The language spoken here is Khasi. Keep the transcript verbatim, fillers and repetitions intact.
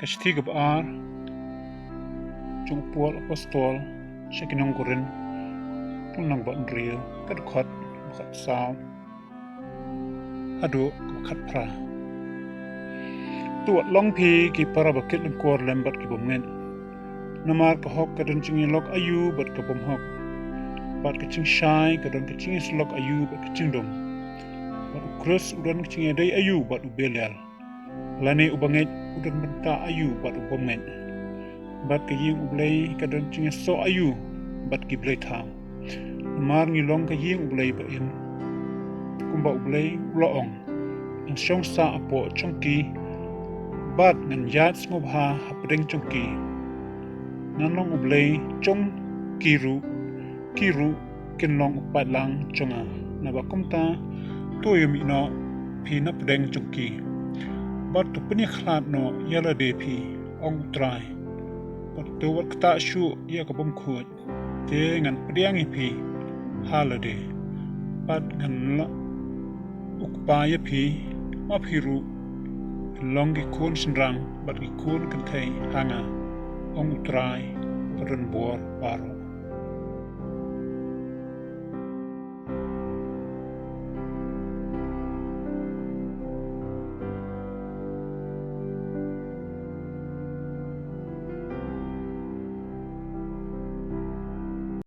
Ka shithi kaba ar jong u Paul apostol sha ki nong Korinth, lynnong ba hynriew, ka dkhot ba khatsaw haduh kaba khatphra. To wat long phi ki para ba kit lyngkor lem bad ki bym ngeit. Namar ka hok ka don jingïalok aïu bad ka bym hok, bad ka jingshai ka don ka jingïasyllok aïu bad ka jingdum, bad u Khrist u don ka jingïadei aïu bad u Belial, lane u bangeit u don bynta aïu bad u bym ngeit. Bad ka ïing U Blei ka don jingïasoh aïu bad ki blei thaw. Namar ngi long ka ïing U Blei ba im, kumba U Blei u la ong, ngan shong sah hapoh jong ki, bad ngan ïaid sngewbha hapdeng jong ki. Ngan long U Blei jong ki ruh, ki ruh kin long u paidlang jong nga. Naba kumta, to ïa mih noh phi napdeng jong ki, bad to pynïakhlad noh ïa lade phi, ong U Trai, bad to wat ktah shuh ïa ka bymkhuid. Te ngan pdiang ïa phi ha lade, bad ngan lah u kpa ïa phi, ma phi ruh phin long ki khun shynrang bad ki khun kynthei ha nga, ong U Trai ba don bor baroh.